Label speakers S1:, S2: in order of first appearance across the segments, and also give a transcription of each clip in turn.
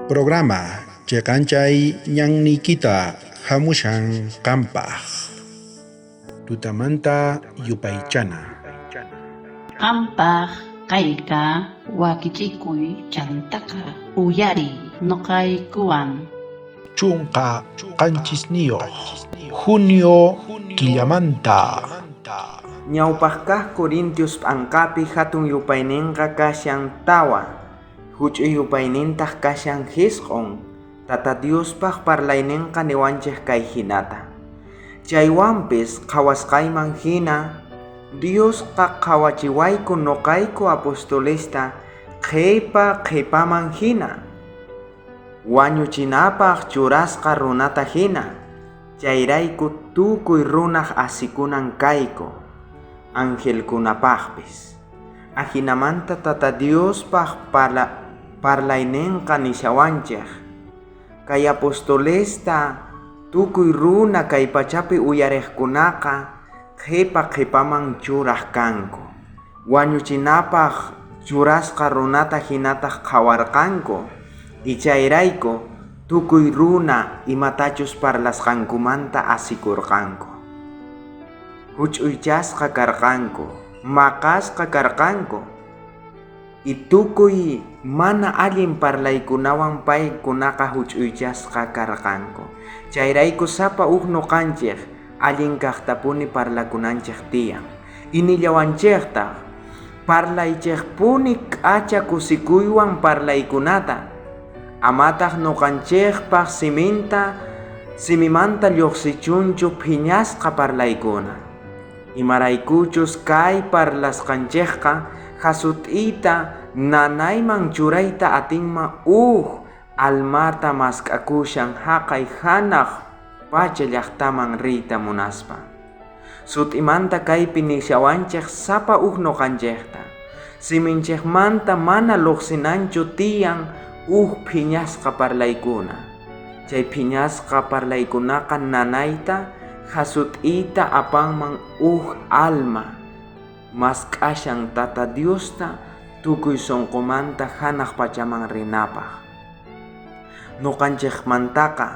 S1: Programa cheqanchay ñanniykita jamushan qampaj. Tutamanta yupaychana.
S2: Qampaj kayka wakichikuy chantaqa uyariy noqaykuwan.
S1: 17 junio killamanta.
S3: Ñawpaj kaj Corintios p'anqapi jatun yupaynenqa kashan 4, juch'uy yupaynintaj kashan 9. Tata Diospaj parlaynenqa niwanchej kay jinata: Chaywanpis qhawasqayman jina, Diosqa qhawachiwayku noqayku apostolesta qhepa qhepaman jina, wañuchinapaj churasqa runata jina. Chayrayku tukuy runaj asikunan kayku, angelkunapajpis. Ajinamanta Tata Diospaj parlaynenqa nishawanchej: Kay apostolesta tukuy runa kay pachapi uyarejkunaqa qhepa qhepaman churaj kanku. Wañuchinapaj churasqa runata jinataj qhawarqanku, y chayrayku tukuy runa imatachus parlasqankumanta asikorqanku. Juch'uychasqa karqanku, maqasqa karqanku, y tukuy mana allin parlaykunawan paykunaqa juch'uychasqa karqanku. Chayrayku sapa uj noqanchej allin kajtapuni parlakunanchej tiyan. Y nillawanchejtaj: Parlaychejpuni k'acha kusikuywan parlaykunata, amataj noqanchejpaj simimanta llojsichunchu phiñasqa parlaykuna. Imaraykuchus kay parlasqanchejqa jasut'iyta nanayman churayta atinman uj almata mask'akushan jaqay janaj pacha llajtaman riyta munaspa. Sut'imanta kaypi nishawanchej sapa uj noqanchejta: Siminchejmanta mana llojsinanchu tiyan uj phiñasqa parlaykuna. Chay phiñasqa parlaykunaqa nanayta jasut'iyta apanman uj alma mask'ashan Tata Diosta tukuy sonqomanta janaj pachaman rinapaj. Noqanchejmantaqa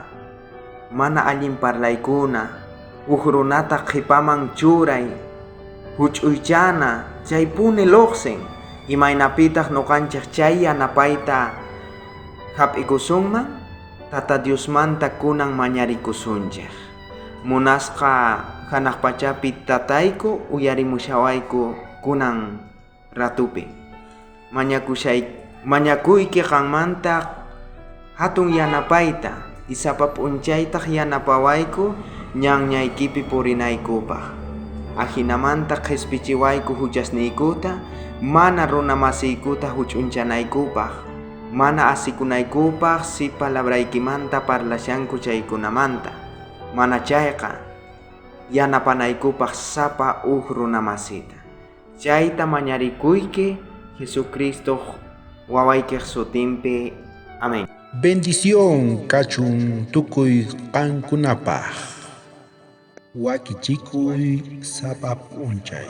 S3: mana allin parlaykuna, uj runata qhepaman churay, juch'uychana, chaypuni llojsin. Imaynapitaj noqanchej chay yanapayta jap'ikusunman? Tata Diosmanta kunan mañarikusunchej. Munasqa janaj pachapi Tatayku uyarimushawayku kunan ratupi. Mañakuyki qanmanta jatun yanapayta, y sapa p'unchaytaj yanapawayku ñanñaykipi purinaykupaj. Ajinamanta qhespichiwayku juchasniykuta, mana runa masiykuta juch'unchanaykupaj, mana asikunaykupaj si palabraykimanta parlashanku chaykunamanta. Mana chayqa yanapanaykupaj sapa uj runa masita. Chayta mañarikuyki Jesucristoj wawaykej sutinpi. Amén.
S1: Bendición kachun tukuy qankunapaj. Wakichikuy sapa p'unchay.